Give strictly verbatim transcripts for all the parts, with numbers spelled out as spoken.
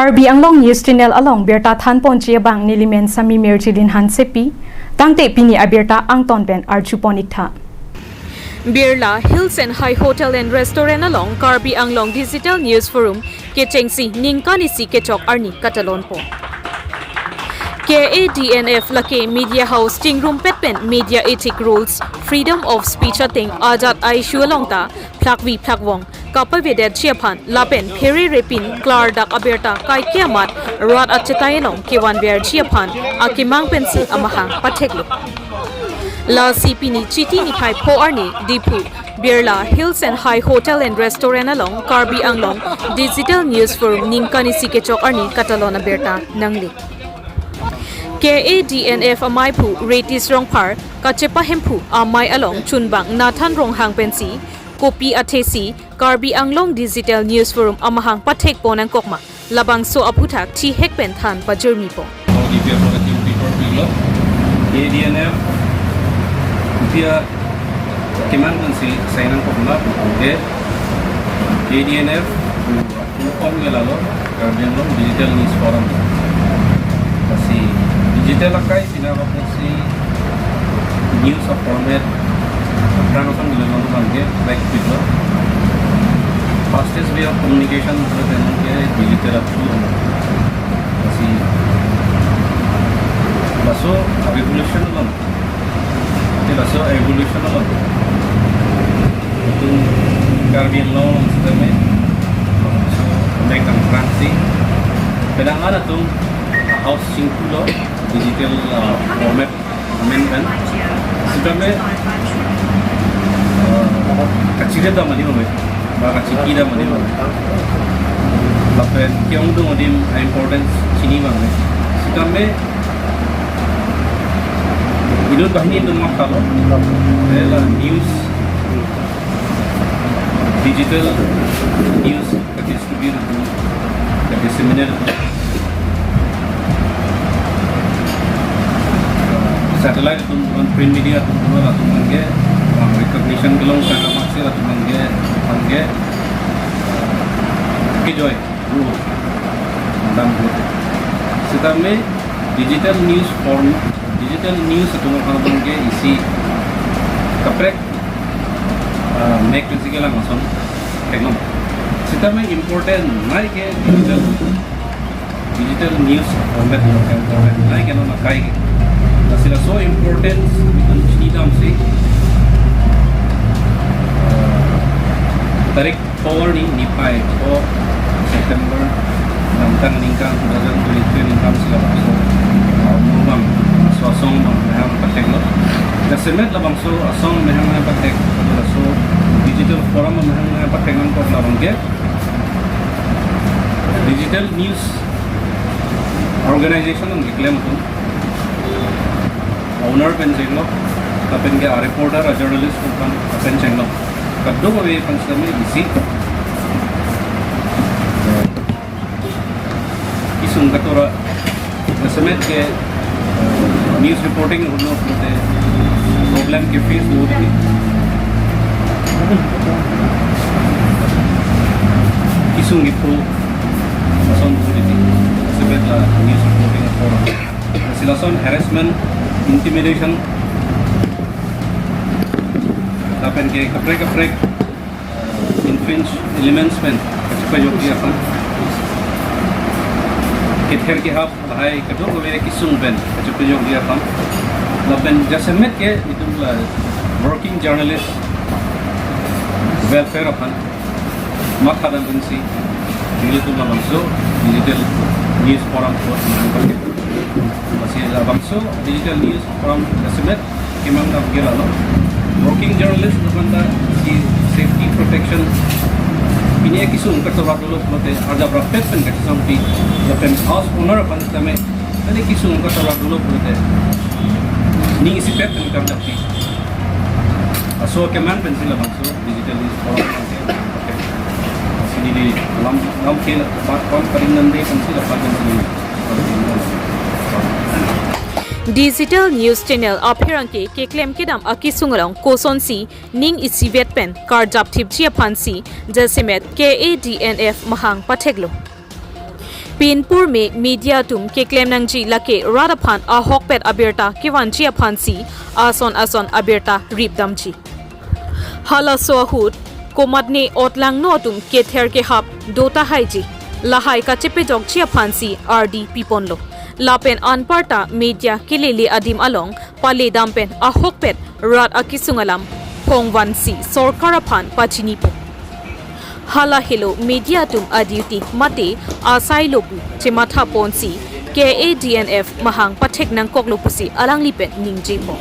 Karbi Anglong News Channel along birta thanponji abang nelimen Sami Mirjilin Hansepi, tangte pini abirta angton pen arjupon iktha. Birla Hills and High Hotel and Restaurant along Karbi Anglong Digital News Forum kechengsi ningkan isi kechok arni katalonpo. K A D N F lake media house chingrumpet pen media ethic rules, freedom of speech ateng ajat a-issue along ta phlakvi phlakvong kapavedetji aphan lapen phererepin klardak abirta kaike amat rat achetai along kevanverji aphan akemang pensi amahang patheklo. Lasi pini Chiti niphai pho arni Diphu Birla Hills and High Hotel and Restaurant along Karbi Anglong Digital News Forum ningkan isi kechok arni katalon abirta nangle. K A D N F amaiphu Retis Rongphar kachepahemphu amei along chunbang Nathan Ronghang pensi kopi athesi Karbi Anglong Digital News Forum amahang pathekpon nangkokma, labangso aphuthak thihek pen than pajirmipo. Audio for the team people below. K A D N F, Upia Kiman Nancy, Sainang Kokla, okay. K A D N F, Upon Gelalo, Karbi Anglong Digital News Forum. Kasi digital akai, sina si news a format, aphrang aphan bilang abangke, like, below. Fastest way of communication, so then ke digital through. Kasi, laso a revolution along. Ante laso evolution along. Itum Karbi Anglong sitame. So, andai kang Fransi. Kadang ada tum house singkulo digital, uh, format amendment. Sitame, uh, kachire ta mani mame. Ba kachiki ta mani mame. Lapen keongdung adim importance chini mame. Sitame inut banghini atum mak talo. Ela news, digital news, ka-distribute atum, ka-disseminate atum. Satellite atum, print media atum, atum abangke, ah, recognition kelong sa kamatsi atum abangke, abangke, kejoi. Ruh. Dam ruh. Sitame digital news form, digital news atum abangke isi kaprek, ah, mek pensi kelang ason theklong. Sitame important nai ke digital, digital news format, format nai ke non akai. Lasi laso important itum chinidamsi, ah, tarik pho arni niphai pho September damtang aningkan two thousand twenty-three aningkan si labangso, ah, murmang, so asong mehang patheklo. Jasemet labangso asong mehang mehang pathek, laso digital forum mehang mehang pathek nangkok labangke digital news organization nangkeklem atum. Owner pen chenglo, lapen ke a reporter, a journalist pen, pen chenglo. Kadokave aphan sitame isi kesung katora, jasemet ke news reporting hono pulote problem ke face do titi. Kesung kepho ason do titi. Jasemet la news reporting forum. Si lason harassment, intimidation, lapen ke kaprek kaprek, uh, infringe elements pen kachepajokji aphan, kether kehap lahai kadokave kesung pen kachepajokji aphan, lapen jasemet ke itum la working journalist welfare aphan mathadam pensi, nelitum labangso digital news forum ko nangkok. Lasi labangso digital news forum jasemet kemang dam ke lalo. Working journalist lapen ta si safety protection, pini kesung katora dolo pulote arjap rapet pen kachesongpi, lapen house owner aphan sitame, ani kesung katora dolo pulote ning isipet pen karjappi. Laso kemang pensi labangso digital news forum nangke. Sini di lam, lam ke pat pan paling nande pensi dapat pensi. Digital news channel apherangke keklem kedam akesung along kosonsi ning isivet pen karjap thipji aphansi jasemet K A D N F mahang patheklo. Pinpur me media atum keklem nangji lake rat aphan ahokpet abirta kevanji aphansi ason ason abirta ripdamji. Halaso ahut komatne otlangno atum kether kehap do tahaiji, lahai kachepejokji aphansi ardi piponlo. Lapen anparta media kelele adim along paledam pen ahokpet rat akesung alam phongvansi sorkar aphan pachinipo. Hala helo media atum a-duty mate asai lo pu chemathaponsi K A D N F mahang pathek nangkoklo pusi alangli pen ningjepo.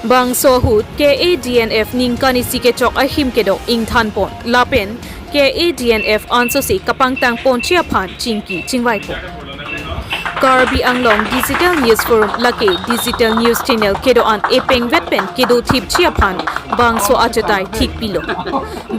Bangso ahut K A D N F ningkan isi kechok ahim kedo ingthanpon lapen K A D N F ansose kapangtangponji aphan chingki chingvaipo. Karbi Anglong Digital News Forum lake digital news channel kedo-an epengvet pen kedothipji aphan bangso achetai thikpilo.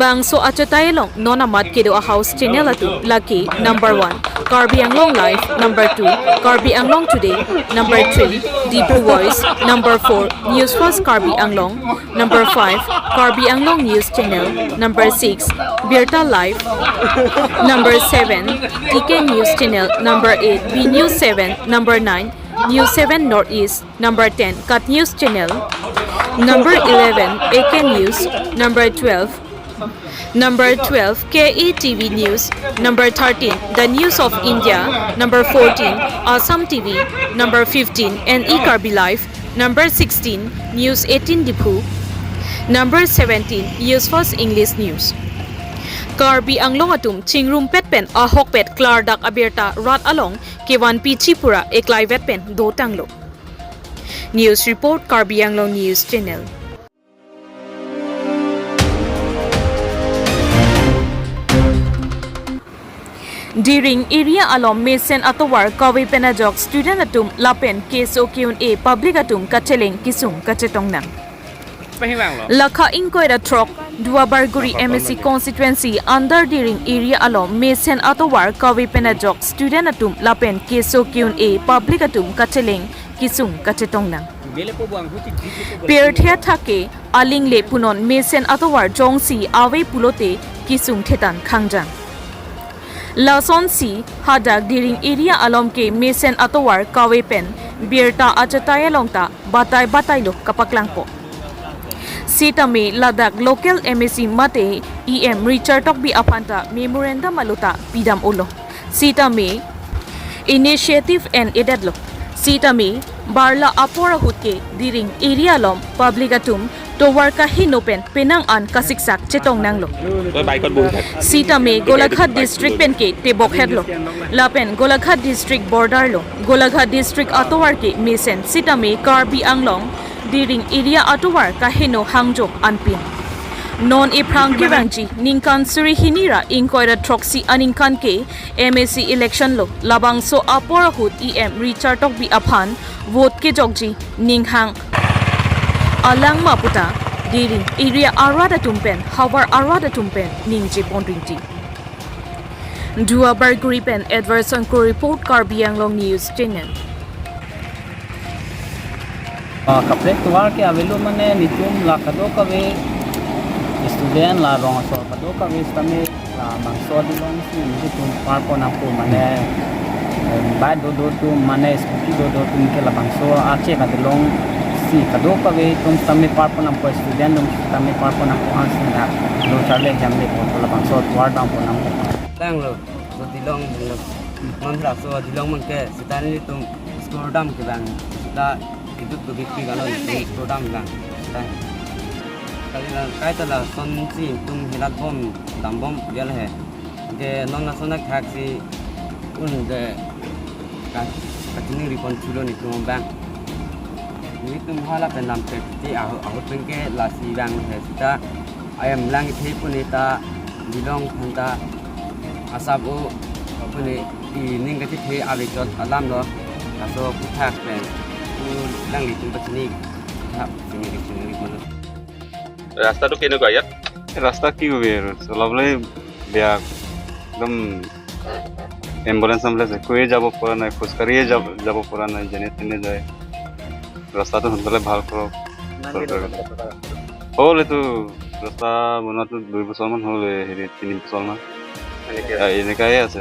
Bangso achetai along non amat kedo a-house channel atum lake number one Karbi Anglong Live, number two Karbi Anglong Today, number three Diphu Voice, number four News First Karbi Anglong, number five Karbi Anglong News Channel, number six Birta Live, number seven T K News Channel, number eight B News seven, number nine News seven Northeast, number ten Kat News Channel, number eleven A K News, number twelve number twelve K A T V News, number thirteen The News of India, number fourteen Assam T V, number fifteen N E Karbi Live, number sixteen News eighteen Diphu, number seventeen News First English News. Karbi Anglong atum chingrumpet pen ahokpet klardak abirta rat along kevanpiji pura eklaivet pen dotanglo. News report, Karbi Anglong News Channel. Diring area along mesen atovar kave pen ajok student atum lapen keso ke-un-e public atum kacheleng kesung kachetong nang. Lakha ingkoi ra throk Duar Bagori M A C constituency under Diring area along mesen atovar kave pen ajok student atum lapen keso ke-un-e public atum kacheleng kesung kachetong nang. Pirthe athak ke aling le punon mesen atovar jongsi ave pulote kesung thetan khangjang. Lasonsi hadak Diring area along ke mesen atovar kave pen birta achetai along ta batai batai lo kapaklangpo. Sitame ladak local M A C mate E M Richard Tokbi aphan ta memorandum alo ta pidam-olo. Sitame initiative en-edetlo. Sitame barla apor ahut ke Diring area along public atum tovar kaheno pen penang an kasiksak chetong nanglo. Sitame Golaghat district pen ke tebokhetlo. Lapen Golaghat district border lo. Golaghat district atovar ke mesen sitame Karbi Anglong Diring area atovar kaheno hangjok anpin. Non ephrang kevangji ningkan suri hini ra ingkoi ra throksi aningkan ke M A C election lo, labangso apor ahut E M Richard Tokbi aphan vote kejokji ninghang alang ma puta Diring area arat atum pen havar arat atum pen ningje pon rinti. Duar Bagori pen Edward Songkur report, Karbi Anglong News Channel. Ah, kaprek tovar ke avelo mane nelitum la kadokave student la rong asor kadokave sitame labangso adolongsi nelitum parpon nangpo mane, em, bike dodo atum mane scooty dodo atum ke labangso ache adolongsi kadokave atum sitame parpon nangpo student atum sitame parpon nangpo ansi na lo charli jamle po labangso tovar dampon nangpo. Tanglo, so dilong lo. Non hra so dilong mangke sita nelitum school dam kevang. Sita idut tu bikpi kalo nelitum school dam kevang. Sita. Kali lang kaita lasonsi nelitum hilat bom dambom gel he. Ke non lason akhak si un de ka kachini ripon chulo nelitum abang. Nelitum hala pen lam pek ti aho aho pen ke lasi vang he sita. Ayam lang ithe pune ta dilong phanta asap o pune ining kachithe avechot alam lo. Laso aphuthak pen pu langlitum pachini thap chini chini kono. ৰাস্তাটো কেনেকুৱা ইয়াত? ৰাস্তা কি কবি আৰু, চলাবলৈ বেয়া, একদম এম্বুলেন্স এম্বুলেন্স একোৱে যাব পৰা নাই, খোজকাঢ়িয়ে যাব যাব পৰা নাই, যেনে তেনে যায়। ৰাস্তাটো সোনকালে ভাল কৰক চৰকাৰে। হ'ল এইটো, ৰাস্তা বনোৱাটো দুই বছৰমান হ'ল, এই হেৰি, তিনি বছৰমান। এনেকে। আ, এনেকাই আছে।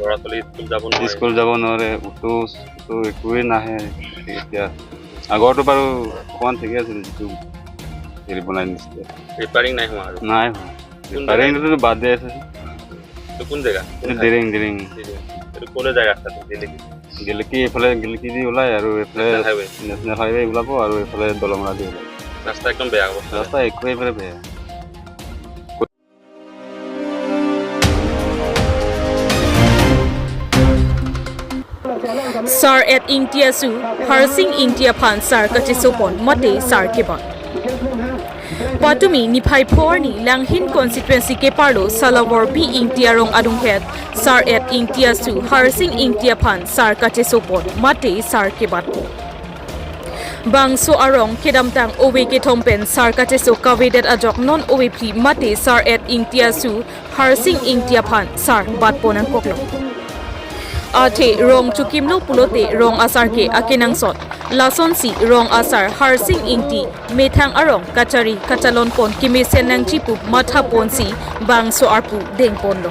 ল'ৰা ছোৱালী স্কুল যাব নোৱাৰে। স্কুল যাব নোৱাৰে, অটো, অটো একোৱে নাহে এতিয়া। আগৰটো বাৰু অকণমান ঠিকে আছিল, যিটো হেৰি বনাই দিছিলে। ৰিপেয়াৰিং নাই হোৱা আৰু? নাই হোৱা। কোন ৰিপেয়াৰিংটো বাদ দি আছে। এইটো কোন জেগা? এইটো দিৰিং, দিৰিং। দিৰিং। এইটো ক'লৈ যায় ৰাস্তাটো? গেলেকী? গেলেকী, এইফালে গেলেকী দি ওলাই আৰু এইফালে নেশ্যনেল হাইৱে। নেশ্যনেল হাইৱে ওলাব আৰু এইফালে দলংৰা দি ওলাব। ৰাস্তা একদম বেয়া অৱস্থা। ৰাস্তা একোৱে এইফালে বেয়া। Sar et Ingti asu, Harsing Ingti aphan sar kachesopon mate sar kebat. Patumi niphai pho arni Langhin constituency keparlo Salawor B Ingti arong adunghet, Sar et Ingti asu, Harsing Ingti aphan sar kachesopon mate sar kebatpo. Bangso arong kedamtang ove kethom pen sar kacheso kavedet ajok non ove phli mate Sar et Ingti asu, Harsing Ingti aphan sar batpon nangkoklo. Athe rong chokimlo pulote rong asar ke akenangsot. Lasonsi rong asar Harsing Ingti methang arong kachari kachalonpon kemesen nangji pu mathaponsi bangso arpu dengponlo.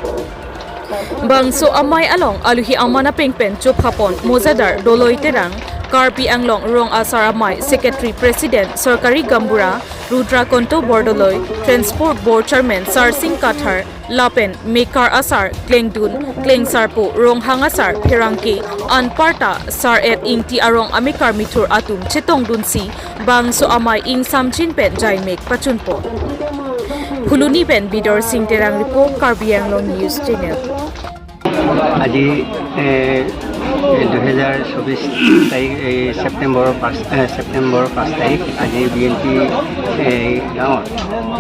Bangso amei along aluhi aman apeng pen chophapon Mojadar Doloi Terang, Karbi Anglong Rong Asar Amei Secretary President Sorkari Gaonbura Rudrakanto Bordoloi, Transport Board Chairman Sarsing Kathar, lapen mekar asar, klengdun, klengsarpo, ronghang asar pherangke, anparta Sar et Ingti arong amekar mithur atum chetongdunsi bangso amei ingsamjin pen jaimek pachunpon. Phuloni pen Bidor Sing Terang report, Karbi Anglong News Channel. আজি এ, এ, দুহেজাৰ চৌবিছ তাৰিখ, এই ছেপ্টেম্বৰৰ পাঁচ, এ, ছেপ্টেম্বৰৰ পাঁচ তাৰিখ, আজি বি এন টি এই গাঁৱত,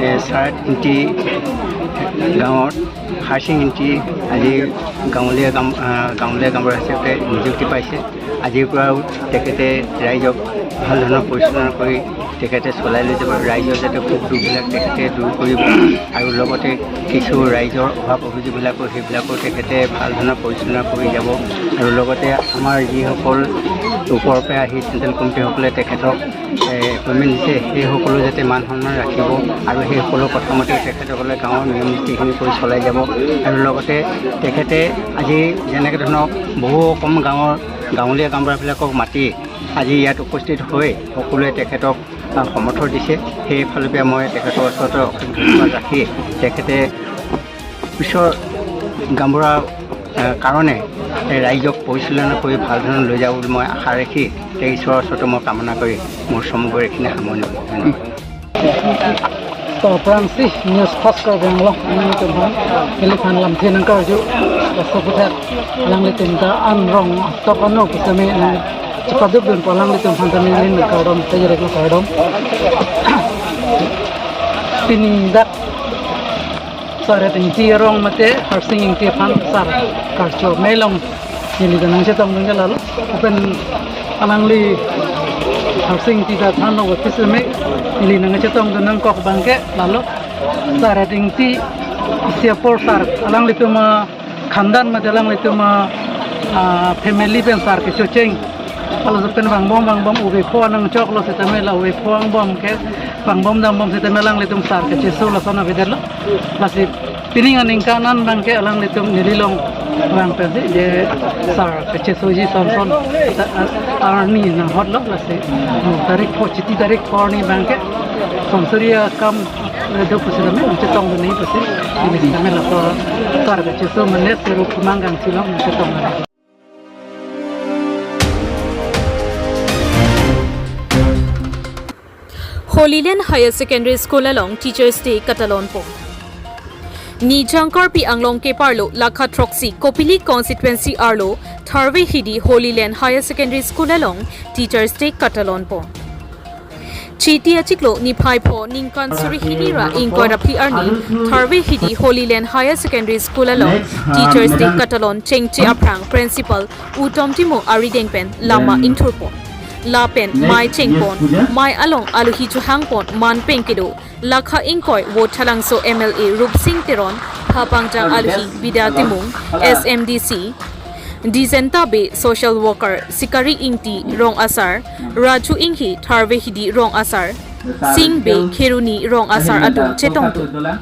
এ, চাৰ ইংটি গাঁৱত হাৰ্চিং ইংটি আজি গাঁৱলীয়া গাম-, আ, গাঁৱলীয়া গাঁওবুঢ়া হিচাপে নিযুক্তি পাইছে। আজিৰ পৰাও তেখেতে ৰাইজক ভাল ধৰণৰ পৰিচালনা কৰি তেখেতে চলাই লৈ যাব। ৰাইজৰ যাতে সুখ দুখবিলাক তেখেতে দূৰ কৰিব আৰু লগতে কিছু ৰাইজৰ অভাৱ অভিযোগবিলাকো সেইবিলাকো তেখেতে ভাল ধৰণৰ পৰিচালনা কৰি যাব। আৰু লগতে আমাৰ যিসকল ওপৰৰ পৰা আহি চেণ্ট্ৰেল কমিটিসকলে তেখেতক, এ, এপইণ্টমেণ্ট দিছে, সেই সকলো যাতে মান সন্মান ৰাখিব আৰু সেই সকলো কথা মতে তেখেতসকলে গাঁৱৰ নিয়ম নীতিখিনি কৰি চলাই যাব। আৰু লগতে তেখেতে আজি যেনেকে ধৰণক বহু অসম গাঁৱৰ গাঁৱলীয়া গাঁওবুঢ়াবিলাকক মাতি আজি ইয়াত উপস্থিত হৈ সকলোৱে তেখেতক, আ, সমৰ্থন দিছে। সেইফালৰ পৰা মই তেখেতৰ ওচৰতে অশেষ ধন্যবাদ ৰাখি তেখেতে পিছৰ গাঁওবুঢ়া, আ, কাৰণে এই ৰাইজক পৰিচালনা কৰি ভাল ধৰণে লৈ যাব বুলি মই আশা ৰাখি এই ঈশ্বৰৰ ওচৰতে মই কামনা কৰি মোৰ সমগ্ৰ এইখিনি সামৰণি মাৰিলোঁ। ধন্যবাদ। To aphrangsi News First Karbi Anglong nangtum aphan, neliphan lamthe nangkarju. Laso aputhak alanglitum ta an rong tok ano pusitame nang chepadukdunpo, alanglitum aphan tame neli nangkardom, tejerek nangkardom. Pini dak Sar et Ingti arong mate Harsing Ingti aphan sar karcho mei along neli ta nangchetongdun ke lalo. Lapen alangli Harsing Ingti ta thanlo office me, neli nangchetongdun nangkok abang ke lalo. Sar et Ingti isi apor sar, alanglitum, ah, khandan mate alanglitum, ah, ah, family pen sar kechocheng. Lalo laso pen vangbom vangbom ove pho nangchoklo setame la ove pho vangbom ke vangbom dangbom setame alanglitum sar kecheso lason avedetlo. Lasi pining aningkan an abang ke alanglitum neli along vang pensi je sar kechesoji sonson ta, a-, arni nanghotlo lasi. Hmm, tarik pho, chiti tarik pho arni abang ke sonsori akam, eh, do pusitame nangchetongdun nangji pusi, neli setame laso sar kecheso mane seru kumang gangsilong nangchetongdun nangji. Holy Land Higher Secondary School along Teachers' Day katalonpon. Nijang Karbi Anglong keparlo lakha throksi Kopili constituency arlo Tharve Hidi Holy Land Higher Secondary School along Teachers' Day katalonpon. Chiti achiklo niphai pho ningkan suri hini ra ingkoi ra phli arni Tharve Hidi Holy Land Higher Secondary School along Teachers' Day katalon chengche aphrang Principal Utom Timung arideng pen lama ingthurpon. Lapen mei chengpon, mei along aluhi chohangpon man pen kedo lakha ingkoi Vote Thalangso M L A Rupsing Teron, Phapangjang aluhi Bida Timung, S M D C, Dijenta Bey, social worker Sikari Ingti, Rong Asar, Raju Inghi, Tharve Hidi Rong Asar, Sing Bey, Kheroni Rong Asar atum chetongdun.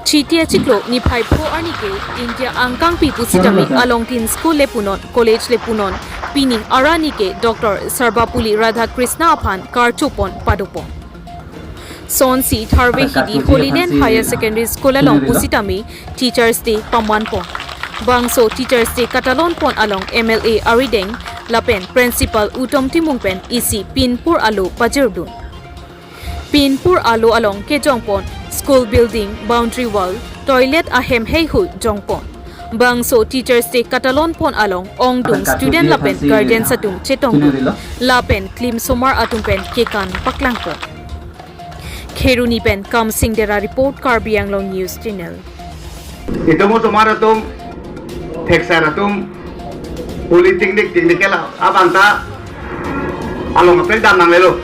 Chiti achiklo niphai pho arni ke India angkangpi pusitame alongtin school le punon, college le punon, pini arni ke Doctor Sarvepalli Radhakrishnan aphan karchopon padopon. Sonsi tharve hidi Holy Land Higher Secondary School along pusitame Teachers Day pamanpon. Bangso Teachers Day katalonpon along M L A arideng lapen Principal Uttom Timung pen isi pinpur alo pajirdun. Pinpur alo along kejongpon school building, boundary wall, toilet ahem heihui jongpon. Bangso Teachers Day katalonpon along ongdung student lapen guardian atum chetongdun lapen klimsomar atum pen kekan paklangpon. Kheroni pen Kamsing Dera report, Karbi Anglong News Channel. Itum osomar atum, theksar atum, polytechnic, technical abang ta along apek dam nanglelo.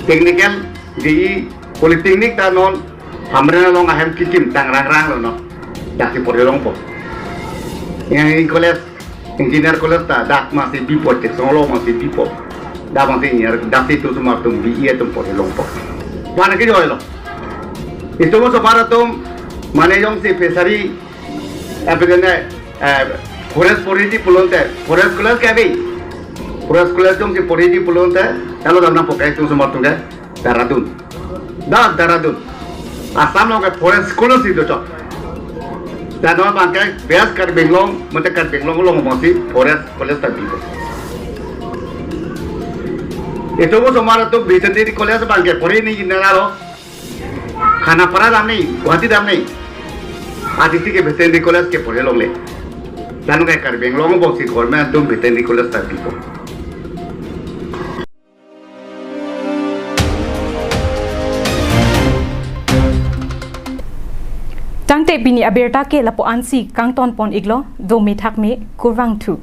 Technical, J E E, polytechnic ta non Hamren along ahem kikim tang rangrang lo non. Dak si porhi longpo. Yang ini college, engineer college ta dak masi bipo, Chekson along masi bipo. Dak masi engineer, dak si itum osomar atum B E atum porhi longpo. Mana ke joy lo. Itum osomar atum mane jongsi fishery, apa namanya, eh, forest porhiji pulote, forest college ke abi. Forest college jongsi porhiji pulote, lalu damnangpo ke itum osomar atum ke Dehradun. Dak Dehradun. Assam along ke forest college si dochot. Lapen non abang ke best Karbi Anglong, mate Karbi Anglong along masi forest college ta bipo. Itum osomar atum veterinary college abang ke porhi nangji nang lo. Khanapara damnang, Guwahati damnang. Adisi ke veterinary college ke porhi longle. Lapen ke Karbi Anglong boksi government atum veterinary college ta bipo. Tangte pini abirta ke lapu-ansi kangtonpon iklo, dome thakme, kurvangthu.